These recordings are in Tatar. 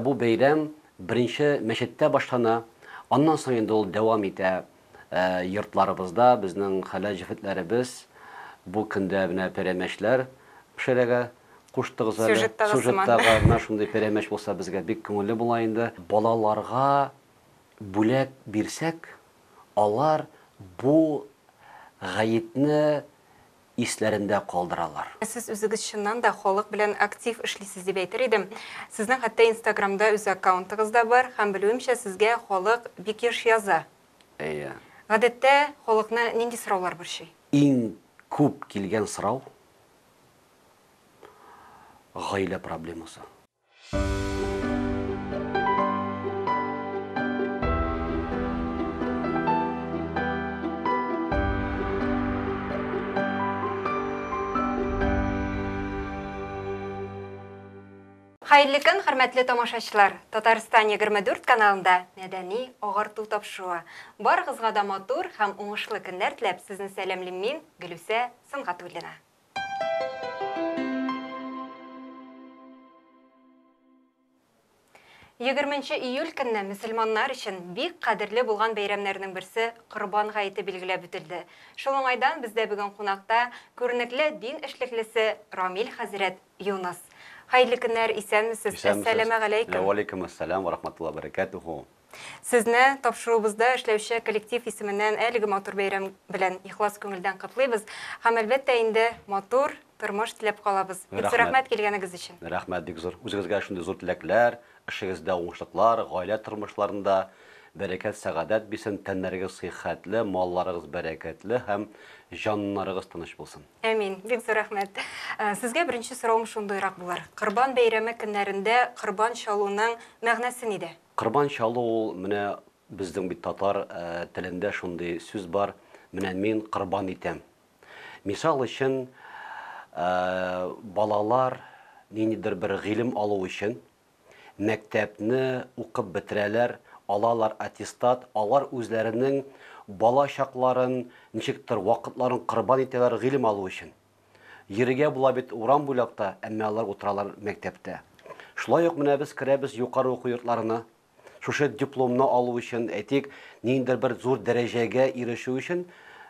Бу бәйрәм беренче мәчеттә башлана, аннан соң инде ул дәвам итә йортларыбызда. Безнең хәләл җефетләребез бу көндә менә пәрәмәчләр пешерергә куштыгыз әле. Сюжеттагы сыман. Сюжеттагы менә шундый пәрәмәч булса безгә бик күңелле була инде. Балаларга бүләк бирсәк, алар бу гаетне исләрендә калдыралар. Сез үзегез чыннан да халык белән актив эшлисез дип әйтер идем. Сезнең хәтта Инстаграмда үз аккаунтыгыз да бар һәм, белүемчә, сезгә халык бик еш яза. Әйе. Гадәттә, халыкны нинди сораулар борчый? Иң күп килгән сорау, гаилә проблемасы. Хәерле көн, хөрмәтле тамашачылар! Татарстан 24 каналында мәдәни агарту тапшыруы. Барыгызга да матур һәм уңышлы көннәр теләп, сезне сәламлим мин, Гөлүсә Сөнгатуллина. Егерменче июль көнне мөселманнар өчен бик кадерле булган бәйрәмнәрнең берсе Корбан гаете билгеләп үтелде. Шул уңайдан бездә бүген кунакта күренекле дин эшлеклесе Рамил хәзрәт Юныс. Хәерле көннәр, исәнмесез, әссәламәгаләйкем. Вәгаләйкем әссәлам вә рахматуллаһи вә бәрәкәтүһү. Сезне тапшыруыбызда эшләүче коллектив исеменнән әлеге матур бәйрәм белән ихлас күңелдән котлыйбыз һәм, әлбәттә инде, матур тормыш теләп калабыз. Бик зур рәхмәт килгәнегез өчен. Рәхмәт бик зур. Үзегезгә шундый зур теләкләр, эшегездә уңышлыклар, гаилә тормышларында бәрәкәт, сәгадәт бирсен, тәннәрегез сыйхәтле, малларыгыз бәрәкәтле һәм җаннарыгыз тыныч булсын. Әмин. Бик зур рәхмәт. Сезгә беренче соравым шундыйрак булыр. Корбан бәйрәме көннәрендә корбан чалуның мәгънәсе нидә? Корбан чалу ул менә безнең бит татар телендә шундый сүз бар, менә мин корбан итәм. Мисал өчен, балалар ниндидер бер гыйлем алу өчен мәктәпне укып бетерәләр, алалар аттестат, алар үзләренең бала чакларын, ничектер вакытларын корбан итәләр гыйлем алу өчен. Йөрергә була бит урам буйлап та, әмма алар утыралар мәктәптә. Шулай ук менә без керәбез югары уку йортларына. Шушы дипломны алу өчен, әйтик, ниндидер бер зур дәрәҗәгә ирешү өчен,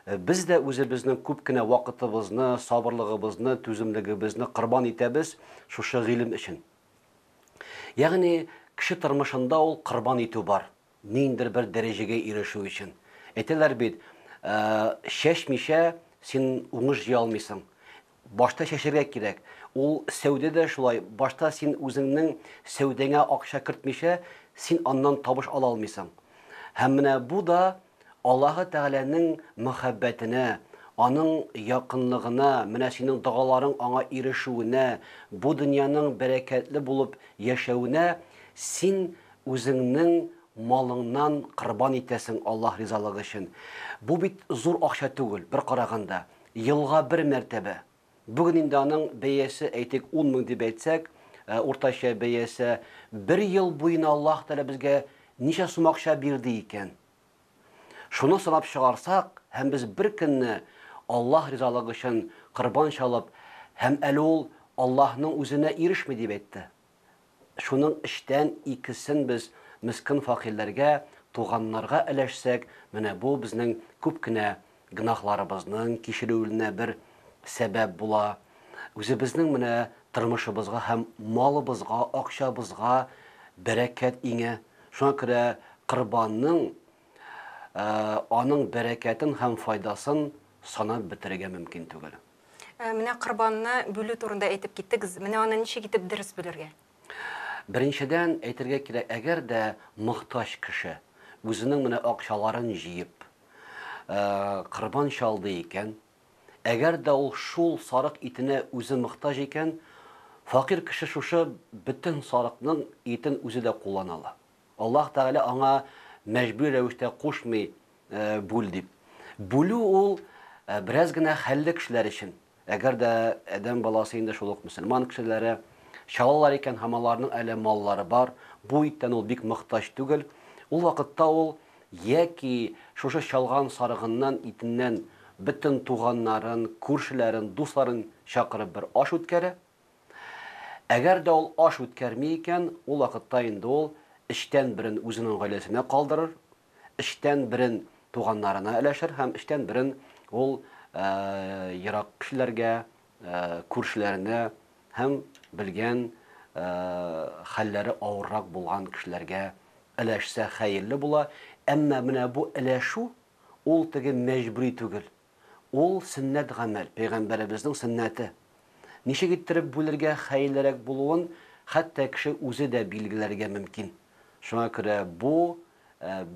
без дә үзебезнең күп кенә вакытыбызны, сабырлыгыбызны, түземлегебезне корбан итәбез шушы гыйлем өчен. Ягъни кеше тормышында ул корбан итү бар. Ниндидер бер дәрәҗәгә ирешү өчен. Әйтәләр бит, чәчмичә син уңыш җыя алмыйсың. Башта чәчәргә кирәк. Ул сәүдә дә шулай, башта син үзеңнең сәүдәңә акча кертмичә, син аннан табыш ала алмыйсың. Һәм менә бу да Аллаһы Тәгаләнең мәхәббәтенә, Аның якынлыгына, менә синең догаларың Аңа ирешүенә, бу дөньяның бәрәкәтле булып яшәвенә син үзеңнең малыңнан корбан итәсең Аллаһ ризалыгы өчен. Бу бит зур акча түгел, бер караганда. Елга бер мәртәбә. Бүген инде аның бәясе, әйтик, 10 мең дип әйтсәк, уртача бәясе, бер ел буена Аллаһ Тәгалә безгә ничә сум акча бирде икән? Шуны санап чыгарсак, һәм без бер көнне Аллаһ ризалыгы өчен корбан чалып, һәм әле ул Аллаһның үзенә ирешми дип әйтте. Шуның өчтән икесен без мескен фәкыйрьләргә, туганнарга өләшсәк, менә бу безнең күп кенә гөнаһларыбызның кичерүенә бер сәбәп була. Үзебезнең менә тормышыбызга һәм малыбызга, акчабызга бәрәкәт иңә. Шуңа күрә корбанның аның бәрәкәтен һәм файдасын санап бетерергә мөмкин түгел. Менә корбанны бүлү турында әйтеп киттегез. Менә аны ничек итеп дөрес бүлергә? Беренчедән, әйтергә кирәк, әгәр дә мохтаҗ кеше үзенең менә акчаларын җыеп, корбан чалды икән, әгәр дә ул шул сарык итенә үзе мохтаҗ икән, фәкыйрь кеше шушы бөтен сарыкның итен үзе дә куллана ала. Аллаһ Тәгалә аңа мәҗбүри рәвештә кушмый бүл дип. Бүлү ул бераз генә хәлле кешеләр өчен. Әгәр дә адәм баласы инде шул ук мөселман кешеләре чалалар икән һәм аларның әле маллары бар, бу иттән ул бик мохтаҗ түгел, ул вакытта ул яки шушы чалган сарыгыннан, итеннән бөтен туганнарын, күршеләрен, дусларын чакырып бер аш үткәрә. Әгәр дә ул аш үткәрми икән, ул вакытта инде ул өчтән берен үзенең гаиләсенә калдырыр, өчтән берен туганнарына өләшер һәм өчтән берен ул ерак кешеләргә, күршеләренә һәм белгән хәлләре авыррак булган кешеләргә өләшсә хәерле була. Әмма менә бу өләшү ул теге мәҗбүри түгел. Ул сөннәт гамәл, пәйгамбәребезнең сөннәте. Ничек иттереп бүлергә хәерлерәк булуын хәтта кеше үзе дә билгеләргә мөмкин. Шуңа күрә бу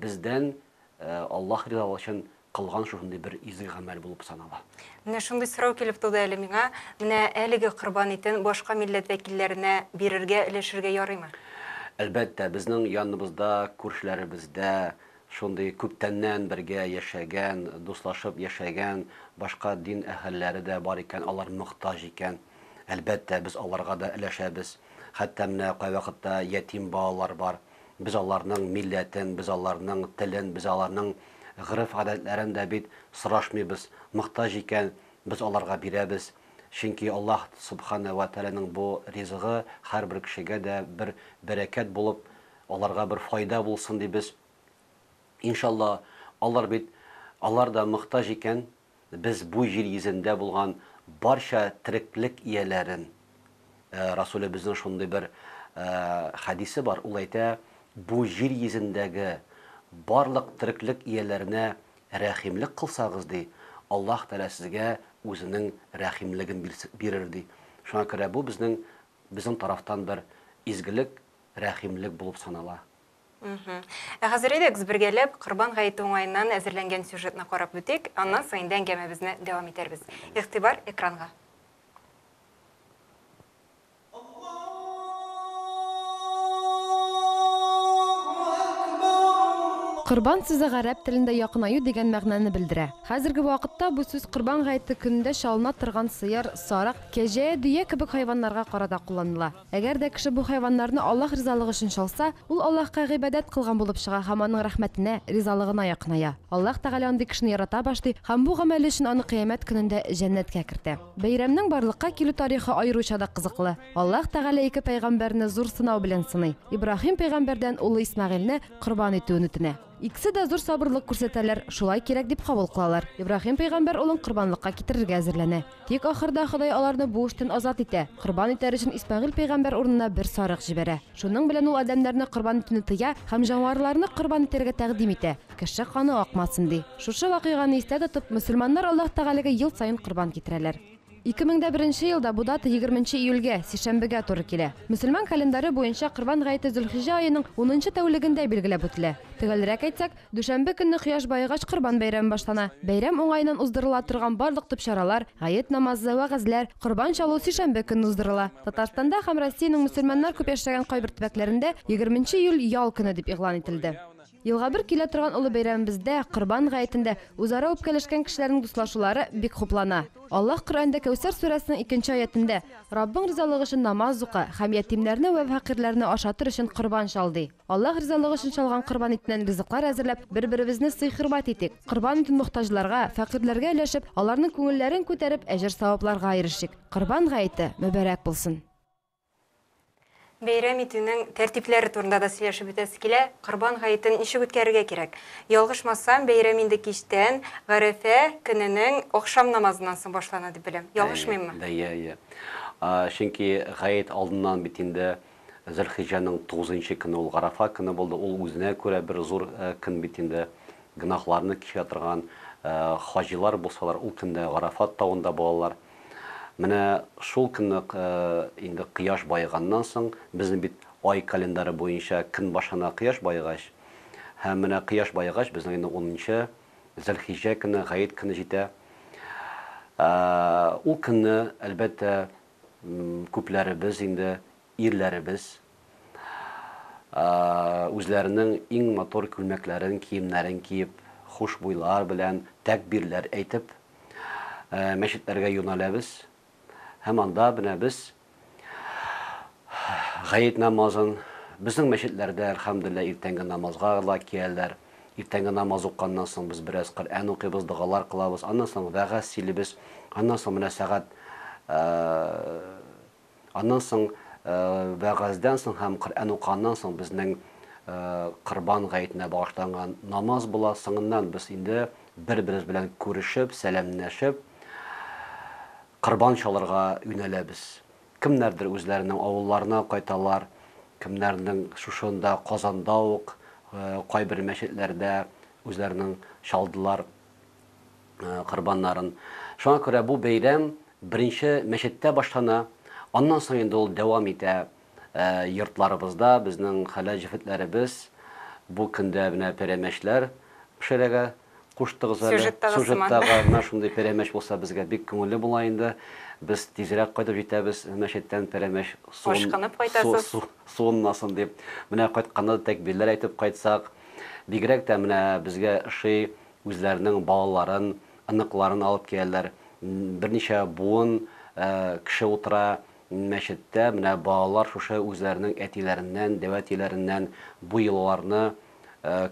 бездән Аллаһ ризалыгы өчен кылган шушындый бер изге гамәл булып санала. Менә шундый сорау килеп туды әле миңа. Менә әлеге корбан итен башка милләт вәкилләренә бирергә, өләшергә ярыймы? Әлбәттә, безнең яныбызда, күршеләребездә шундый күптәннән бергә яшәгән, дуслашып яшәгән башка дин әһелләре дә бар икән, алар мохтаҗ икән, әлбәттә, без аларга да өләшәбез. Хәтта менә кайвакытта ятим балалар бар. Без аларның милләтен, без аларның телен, без аларның гореф-гадәтләрен дә бит сорашмыйбыз. Мохтаҗ икән, без аларга бирәбез. Чөнки Аллаһ Сүбхәнәһү вә Тәгаләнең бу ризыгы һәрбер кешегә дә бер бәрәкәт булып, аларга бер файда булсын дибез. Иншалла, алар бит, алар да мохтаҗ икән, без бу җир йөзендә булган барча тереклек ияләрен, Расүлебезнең шундый бер хәдисе бар, ул әйтә, бу җир йөзендәге барлык тереклек ияләренә рәхимлек кылсагыз, ди, Аллаһ Тәгалә сезгә үзенең рәхимлеген бирер, ди. Шуңа күрә бу безнең безнең тарафтан бер изгелек, рәхимлек булып санала. Ә хәзер әйдәгез бергәләп Корбан гаете уңаеннан әзерләнгән сюжетны карап үтик, аннан соң инде әңгәмәбезне дәвам итәрбез. Игътибар экранга. Корбан сүзе гарәп телендә якынаю дигән мәгънәне белдерә. Хәзерге вакытта бу сүз Корбан гаете көнендә чалына торган сыер, сарык, кәҗә, дөя кебек хайваннарга карата кулланыла. Әгәр дә кеше бу хайваннарны Аллаһ ризалыгы өчен чалса, ул Аллаһка гыйбадәт кылган булып чыга һәм аның рәхмәтенә, ризалыгына якыная. Аллаһ Тәгалә андый кешене ярата башлый һәм бу гамәле өчен аны кыямәт көнендә җәннәткә кертә. Бәйрәмнең барлыкка килү тарихы аеруча да кызыклы. Аллаһ Тәгалә ике пәйгамбәрне зур сынау белән сыный. Ибраһим пәйгамбәрдән улы Исмәгыйльне корбан итүен үтенә. Икесе дә зур сабырлык күрсәтәләр, шулай кирәк дип кабул кылалар. Ибраһим пәйгамбәр улын корбанлыкка китерергә әзерләнә. Тик ахырда Ходай аларны бу эштән азат итә, корбан итәр өчен Исмәгыйль пәйгамбәр урынына бер сарык җибәрә. Шуның белән ул адәмнәрне корбан итүне тыя һәм җанварларны корбан итәргә тәкъдим итә, кеше каны акмасын, ди. Шушы вакыйганы истә тотып, мөселманнар Аллаһ Тәгаләгә ел саен корбан китерәләр. 2001 нче елда бу дата егерменче июльгә, сишәмбегә туры килә. Мөселман календаре буенча Корбан гаете Зөлхиҗә аеның унынчы тәүлегендә билгеләп үтелә. Төгәлрәк әйтсәк, дүшәмбе көнне кояш баегач Корбан бәйрәме башлана. Бәйрәм уңаеннан уздырыла торган барлык төп чаралар, гает намазы, вәгазьләр, корбан чалу сишәмбе көнне уздырыла. Татарстанда һәм Россиянең мөселманнар күп яшәгән кайбер төбәкләрендә егерменче июль ял көне дип игълан ителде. Елга бер килә торган олы бәйрәмебездә, Корбан гаетендә, үзара үпкәләшкән кешеләрнең дуслашулары бик хуплана. Аллаһ Коръәндә Кәүсәр сүрәсенең икенче аятендә, Раббың ризалыгы өчен намаз укы һәм ятимнәрне вә фәкыйрьләрне ашатыр өчен корбан чал, ди. Аллаһ ризалыгы өчен чалган корбан итеннән ризыклар әзерләп, бер-беребезне сый-хөрмәт итик. Корбан итен мохтаҗларга, фәкыйрьләргә өләшеп, аларның күңелләрен күтәреп, әҗер-савапларга ирешик. Корбан гаете мөбарәк булсын! Бәйрәм итүнең тәртипләре турында да сөйләшеп үтәсе килә. Корбан гаетен ничек үткәрергә кирәк? Ялгышмасам, бәйрәм инде кичтән, Гарәфә көненең ахшам намазыннан соң башлана дип беләм. Ялгышмыйммы? Әйе, әйе. Чөнки гает алдыннан бит инде Зөлхиҗҗәнең тугызынчы көне ул Гарафа көне булды. Ул үзенә күрә бер зур көн бит инде. Гөнаһларны кичерә торган хаҗилар булсалар, ул көндә Гарафат тавында булалар. Менә шул көнне инде кояш баеганнан соң, безнең бит ай календаре буенча көн башлана кояш баегач, һәм менә кояш баегач, безнең инде унынчы Зөлхиҗҗә көне, гает көне җитә. Ул көнне, әлбәттә, күпләребез инде, ирләребез, үзләренең иң матур күлмәкләрен, киемнәрен киеп, хушбуйлар белән тәкбирләр әйтеп, Мәчетләргә юнәләбез һәм анда менә без гает намазын, безнең мәчетләрдә, әлхәмдүлилләһ, иртәнге намазга ла киләләр. Иртәнге намаз укыганнан соң без бераз Коръән укыйбыз, догалар кылабыз, аннан соң вәгазь сөйлибез, аннан соң менә сәгать, аннан соң Вәгазьдән соң һәм Коръән укыганнан соң безнең Корбан гаетенә багышланган намаз була. Соңыннан без инде бер-беребез белән күрешеп, сәламләшеп, корбан чалырга юнәләбез. Кемнәрдер үзләренең авылларына кайталар, кемнәрнең шушында Казанда ук кайбер мәчетләрдә үзләренең чалдылар корбаннарын. Шуңа күрә бу бәйрәм беренче мәчеттә башлана, аннан соң инде ул дәвам итә йортларыбызда. Безнең хәләл җефетләребез бу көндә менә пәрәмәчләр пешерергә куштыгыз әле. Сюжеттагы сыман. Сюжеттагы менә шундый пәрәмәч булса безгә бик күңелле була инде. Без тизрәк кайтып җитәбез мәчеттән пәрәмәч Ашкынып кайтасыз. суынмасын дип. Менә кайтканда да тәкбирләр әйтеп кайтсак, бигрәк тә менә безгә ошый үзләренең балаларын, оныкларын алып киләләр. Берничә буын кеше утыра мәчеттә. Менә балалар шушы үзләренең әтиләреннән, дәү әтиләреннән бу йолаларны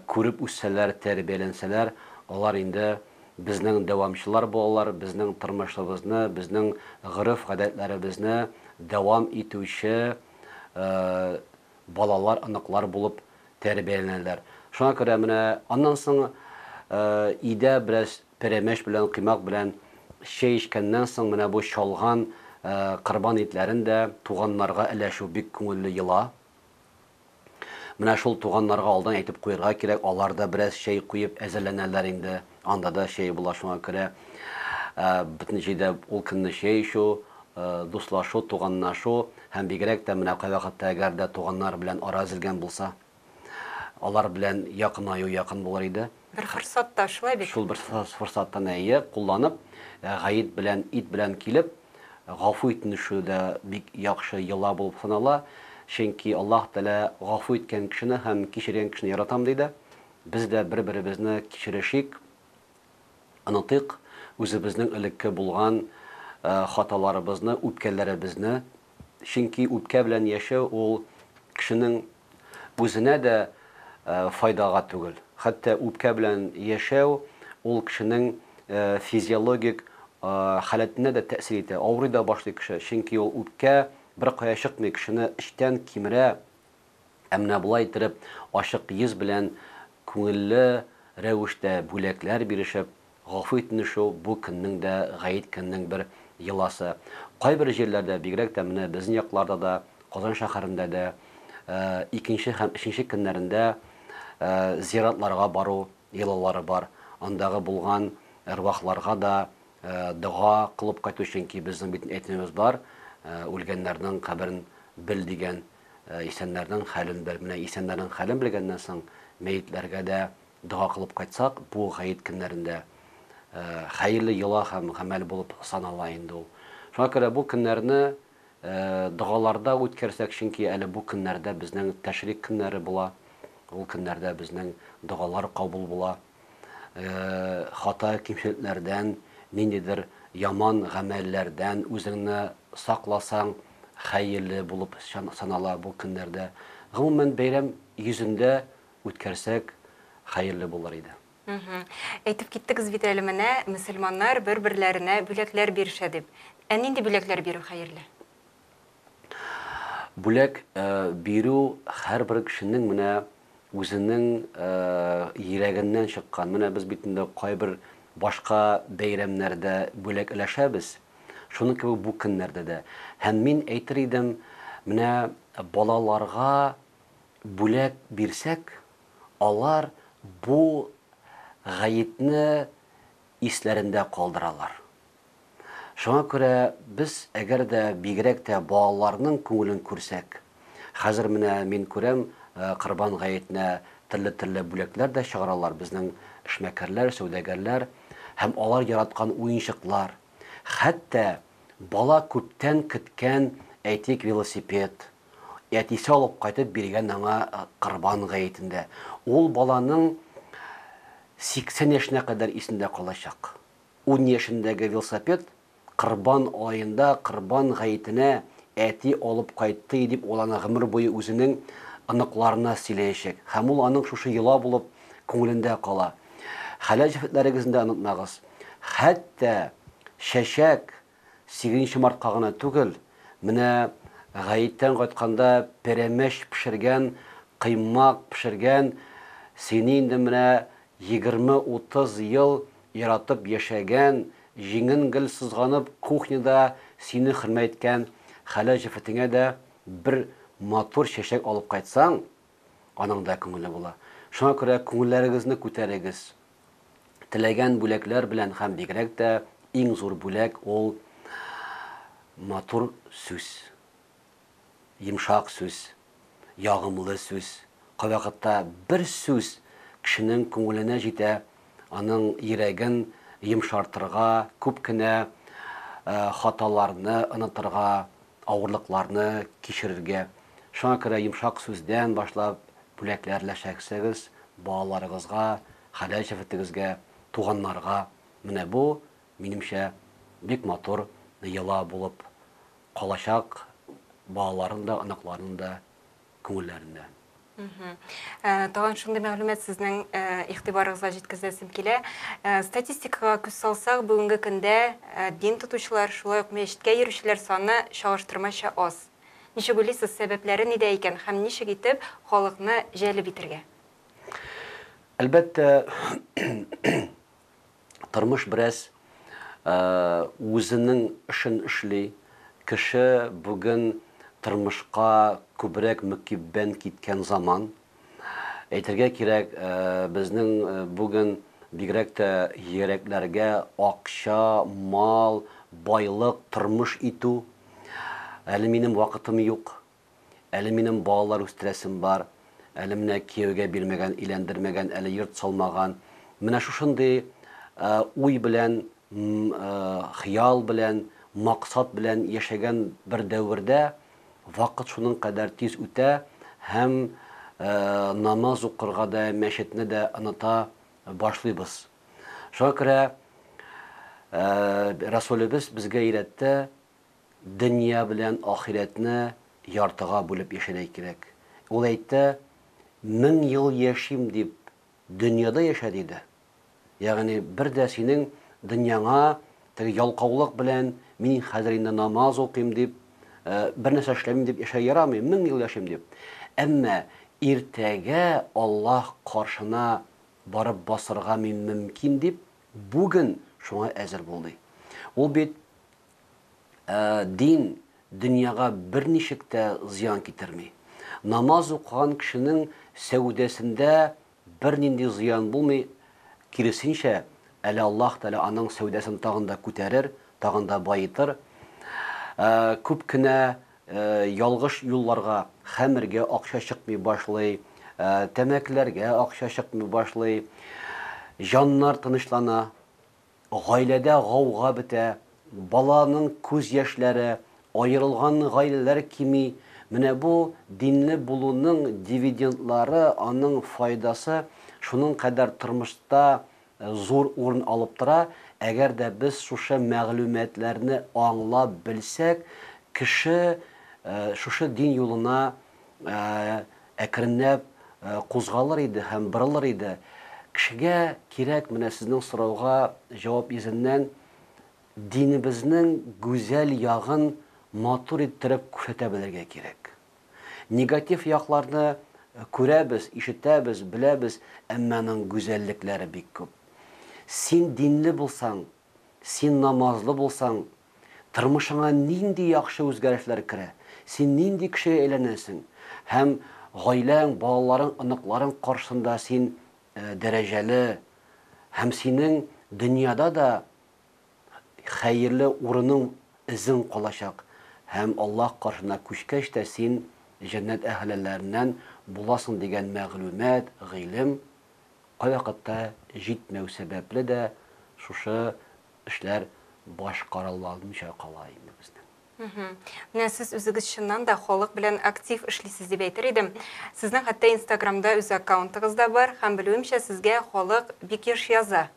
күреп үссәләр, тәрбияләнсәләр, алар инде безнең дәвамчылар булалар, безнең тормышыбызны, безнең гореф-гадәтләребезне дәвам итүче балалар, оныклар булып тәрбияләнәләр. Шуңа күрә менә аннан соң өйдә бераз пәрәмәч белән, коймак белән чәй эчкәннән соң менә бу чалган корбан итләрен дә туганнарга өләшү бик күңелле йола. Менә шул туганнарга алдан әйтеп куярга кирәк, алар да бераз чәй куеп әзерләнәләр инде. Анда да чәй була, шуңа күрә бөтен җирдә ул көнне чәй эчү, дуслашу, туганлашу һәм бигрәк тә менә кайвакытта әгәр дә туганнар белән ара өзелгән булса, алар белән якынаю якын булыр иде. Бер форсат та, шулай бит? Шул бер форсаттан әйе, кулланып, гает белән, ит белән килеп, гафу итенешү дә бик яхшы йола булып санала. Чөнки Аллаһ Тәгалә гафу иткән кешене һәм кичергән кешене яратам ди дә. Без дә бер-беребезне кичерешик, онытыйк үзебезнең элекке булган хаталарыбызны, үпкәләребезне. Чөнки үпкә белән яшәү ул кешенең үзенә дә файдага түгел. Хәтта үпкә белән яшәү ул кешенең физиологик халәтенә дә тәэсир итә. Авырый да башлый кеше, чөнки ул үпкә беркая чыкмый, кешене эчтән кимерә. Ә менә болай иттереп, ачык йөз белән, күңелле рәвештә бүләкләр бирешеп, гафу итенешү бу көннең дә, гает көненең бер йоласы. Кайбер җирләрдә, бигрәк тә менә безнең якларда да, Казан шәһәрендә дә, икенче һәм өченче көннәрендә зиратларга бару йолалары бар. Андагы булган әрвахларга да дога кылып кайту, чөнки безнең бит әйтемебез бар, үлгәннәрнең каберен бел дигән. Исәннәрнең хәлен бел. Менә исәннәрнең хәлен белгәннән соң, мәетләргә дә дога кылып кайтсак, бу гает көннәрендә хәерле йола һәм гамәл булып санала инде ул. Шуңа күрә бу көннәрне догаларда үткәрсәк, чөнки әле бу көннәрдә безнең тәшрик көннәре була, ул көннәрдә безнең догалар кабул була. Хата кимчелекләрдән, ниндидер яман гамәлләрдән үзеңне сакласаң, хәерле булып санала бу көннәрдә. Гомумән, бәйрәм йөзендә үткәрсәк, хәерле булыр иде. Әйтеп киттегез бит әле менә, мөселманнар бер-берләренә бүләкләр бирешә дип. Ә нинди бүләкләр бирү хәерле? Бүләк бирү һәрбер кешенең менә үзенең йөрәгеннән чыккан. Менә без бит инде кайбер башка бәйрәмнәрдә бүләк өләшәбез. Шуның кебек бу көннәрдә дә. Һәм мин әйтер идем, менә балаларга бүләк бирсәк, алар бу гаетне исләрендә калдыралар. Шуңа күрә без, әгәр дә бигрәк тә балаларның күңелен күрсәк, хәзер менә мин күрәм, Корбан гаетенә төрле-төрле бүләкләр дә чыгаралар безнең эшмәкәрләр, сәүдәгәрләр һәм алар яраткан уенчыклар, хәтта бала күптән көткән, әйтик, велосипед, әтисе алып кайтып биргән аңа Корбан гаетендә. Ул баланың 80 яшенә кадәр исендә калачак. Ун яшендәге велосипед Корбан аенда, Корбан гаетенә әти алып кайтты дип ул аны гомер буе үзенең оныкларына сөйләячәк. Һәм ул аның шушы йола булып күңелендә кала. Хәләл җефетләрегезне дә онытмагыз. Хәтта чәчәк сигезенче мартка гына түгел, менә Гаеттән кайтканда пәрәмәч пешергән, кыймак пешергән, сине инде менә 20-30 ел яратып яшәгән, җиңен гел сызганып кухняда сине хөрмәт иткән хәләл җефетеңә дә бер матур чәчәк алып кайтсаң, аның да күңеле була. Шуңа күрә күңелләрегезне күтәрегез. Теләгән бүләкләр белән һәм бигрәк тә иң зур бүләк ул матур сүз. Йомшак сүз, ягымлы сүз. Кайвакытта бер сүз кешенең күңеленә җитә, аның йөрәген йомшартырга, күп кенә хаталарны онытырга, авырлыкларны кичерергә. Шуңа күрә йомшак сүздән башлап бүләкләр өләшәксәгез, балаларыгызга, хәләл җефетегезгә, туганнарга, менә бу, минемчә, бик матур йола булып калачак балаларның да, оныкларның да күңелләрендә. Тагын шундый мәгълүмат сезнең игътибарыгызга җиткезәсем килә. Статистикага күз салсак, бүгенге көндә дин тотучылар, шулай ук мәчеткә йөрүчеләр саны чагыштырмача аз. Ничек уйлыйсыз, сәбәпләре нидә икән һәм ничек итеп халыкны җәлеп итергә? Әлбәттә, тормыш бераз үзенең эшен эшли. Кеше бүген тормышка күбрәк мөкиббән киткән заман. Әйтергә кирәк, безнең бүген бигрәк тә йөрәкләргә акча, мал, байлык, тормыш итү. Әле минем вакытым юк. Әле минем балалар үстерәсем бар, әле менә кияүгә бирмәгән, өйләндермәгән, әле йорт салмаган. Менә шушындый уй белән, хыял белән, максат белән яшәгән бер дәвердә вакыт шуның кадәр тиз үтә һәм намаз укырга да, мәчетне дә оныта башлыйбыз. Шуңа күрә Расулебез безгә өйрәтте, Дөнья белән ахирәтне яртыга бүлеп яшәргә кирәк. Ул әйтте, 1000 ел яшим дип, дөньяда яшә, диде. Ягъни бер дә синең дөньяңа теге ялкаулык белән мин хәзер инде намаз укыйм дип, бер нәрсә эшләмим дип яшәргә ярамый, 1000 ел яшим дип. Әмма иртәгә Аллаһ каршына барып басырга мин мөмкин дип, бүген шуңа әзер бул, ди. Ул бит Дин дөньяга берничек тә зыян китерми. Намаз укыган кешенең сәүдәсендә бернинди зыян булмый, киресенчә, әле Аллаһ Тәгалә аның сәүдәсен тагын да күтәрер, тагын да баетыр. Күп кенә ялгыш юлларга, хәмергә акча чыкмый башлый, тәмәкеләргә акча чыкмый башлый, җаннар тынычлана. Гаиләдә гауга бетә, баланың күз яшьләре, аерылган гаиләләр кими. Менә бу динле булуның дивидендлары, аның файдасы шуның кадәр тормышта зур урын алып тора. Әгәр дә без шушы мәгълүматларны аңлап белсәк, кеше шушы дин юлына әкренләп кузгалыр иде һәм борылыр иде. Кешегә кирәк, менә сезнең сорауга җавап йөзеннән, динебезнең гүзәл ягын матур иттереп күрсәтә белергә кирәк. Негатив якларны күрәбез, ишетәбез, беләбез, әмма аның гүзәллекләре бик күп. Син динле булсаң, Син намазлы булсаң, тормышыңа нинди яхшы үзгәрешләр керә, син нинди кешегә әйләнәсең һәм гаиләң, балаларың, оныкларың каршысында син дәрәҗәле һәм синең дөньяда да хәерле урының, эзең калачак һәм Аллаһ каршына күчкәч тә син җәннәт әһелләреннән буласың дигән мәгълүмат, гыйлем Кайвакытта җитмәү сәбәпле дә шушы эшләр башкарылалмыйча кала инде безнең. Менә сез үзегез чыннан да халык белән актив эшлисез дип әйтер идем. Сезнең хәтта Инстаграмда үз аккаунтыгыз да бар һәм белүемчә сезгә халык бик еш яза.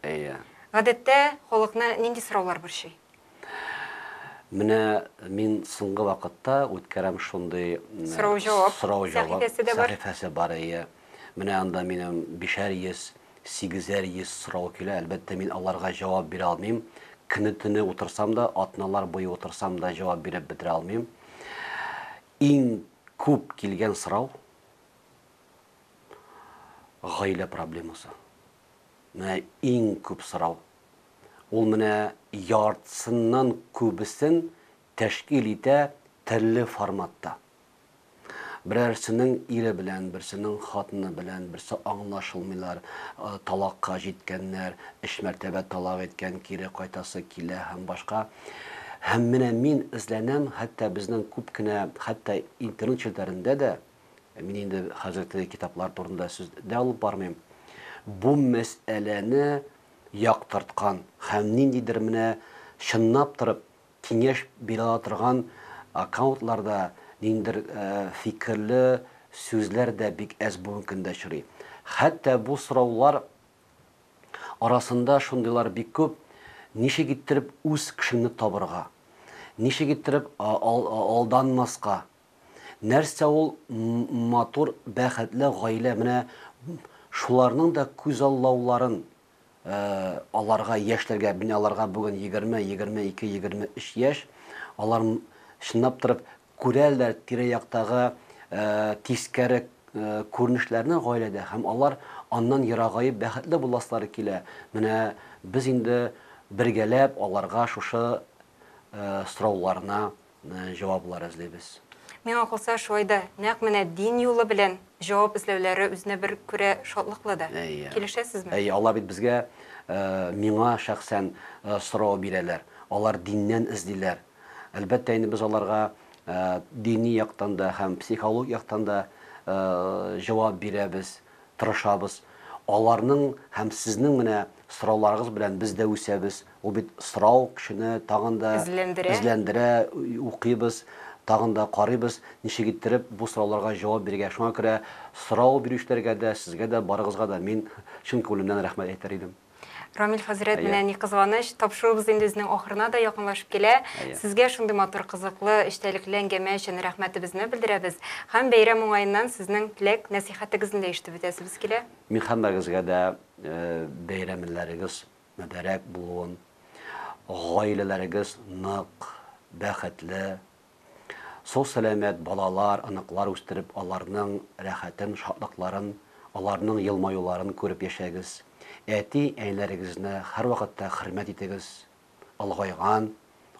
Әйе. Гадәттә халыкны нинди сораулар борчый? Менә мин соңгы вакытта үткәрәм шундый сорау-җавап сорау-җавап сәхифәсе дә бар. Сәхифәсе бар, әйе. Менә анда минем бишәр йөз, сигезәр йөз сорау килә. Әлбәттә, мин аларга җавап бирә алмыйм. Көне-төне утырсам да, атналар буе утырсам да җавап биреп бетерә алмыйм. Иң күп килгән сорау, гаилә проблемасы. Менә иң күп сорау. Ул менә яртысыннан күбесен тәшкил итә төрле форматта. Берәрсенең ире белән, берсенең хатыны белән, берсе аңлашылмыйлар, талакка җиткәннәр, өч мәртәбә талак әйткән, кире кайтасы килә һәм башка. Һәм менә мин эзләнәм, хәтта безнең күп кенә, хәтта интернет челтәрендә дә, мин инде хәзер теге китаплар турында сүз дә алып бармыйм, бу мәсьәләне яктырткан һәм ниндидер менә чынлап торып киңәш бирә ала торган аккаунтларда ниндидер фикерле сүзләр дә бик әз бүгенге көндә очрый. Хәтта бу сораулар арасында шундыйлар бик күп, ничек иттереп үз кешеңне табырга, ничек иттереп алданмаска, нәрсә ул матур, бәхетле гаилә, менә шуларның да күзаллауларын аларга, яшьләргә, менә аларга бүген 20, 22, 23 яшь, алар чынлап торып күрәләр тирә-яктагы тискәре күренешләрне гаиләдә һәм алар аннан ерагаеп бәхетле буласылары килә. Менә без инде бергәләп аларга шушы сорауларына җаваплар эзлибез. Миңа калса, шулай да нәкъ менә дин юлы белән җавап эзләүләре үзенә бер күрә шатлыклы да. Әйе. Килешәсезме? Әйе, алар бит безгә, миңа шәхсән сорау бирәләр. Алар диннән эзлиләр. Әлбәттә инде без аларга дини яктан да һәм психологик яктан да җавап бирәбез, тырышабыз. Аларның һәм сезнең менә сорауларыгыз белән без дә үсәбез. Ул бит сорау кешене тагын да Эзләндерә. эзләндерә, укыйбыз, тагын да карыйбыз, ничек иттереп бу сорауларга җавап бирергә. Шуңа күрә сорау бирүчеләргә дә, сезгә дә, барыгызга да мин чын күңелемнән рәхмәт әйтер идем. Рамил хәзрәт, менә ни кызганыч, тапшыруыбыз инде үзенең ахырына да якынлашып килә. Сезгә шундый матур, кызыклы, эчтәлекле әңгәмә өчен рәхмәтебезне белдерәбез. Һәм бәйрәм уңаеннан сезнең теләк, нәсыйхәтегезне дә ишетеп үтәсебез килә. Мин һәммәгезгә дә бәйрәмнәрегез мөбарәк булуын, гаиләләрегез нык, бәхетле, Сау-сәламәт балалар, оныклар үстереп, аларның рәхәтен, шатлыкларын, аларның елмаюларын күреп яшәгез. Әти-әниләрегезне һәрвакытта хөрмәт итегез. Олыгайган,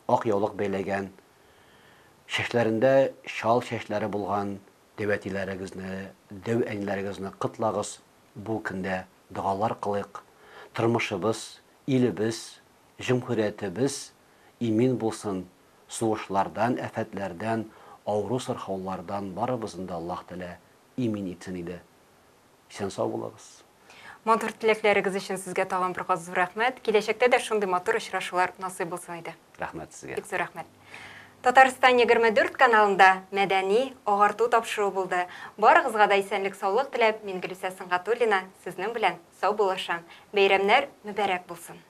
ак яулык бәйләгән, чәчләрендә чал чәчләре булган дәү әтиләрегезне, дәү әниләрегезне котлагыз, бу көндә догалар кылыйк. Тормышыбыз, илебез, җөмһүриятебез имин булсын, Сугышлардан, афәтләрдән, авыру-сырхаулардан барыбызны да Аллаһ Тәгалә имин итсен иде. Исән-сау булыгыз. Матур теләкләрегез өчен сезгә тагын бер кат зур рәхмәт. Киләчәктә дә шундый матур очрашулар насыйп булсын иде. Рәхмәт сезгә. Бик зур рәхмәт. Татарстан 24 каналында мәдәни, агарту тапшыруы булды. Барыгызга да исәнлек-саулык теләп, мин Гөлүсә Сөнгатуллина сезнең белән саубуллашам. Бәйрәмнәр мөбарәк булсын!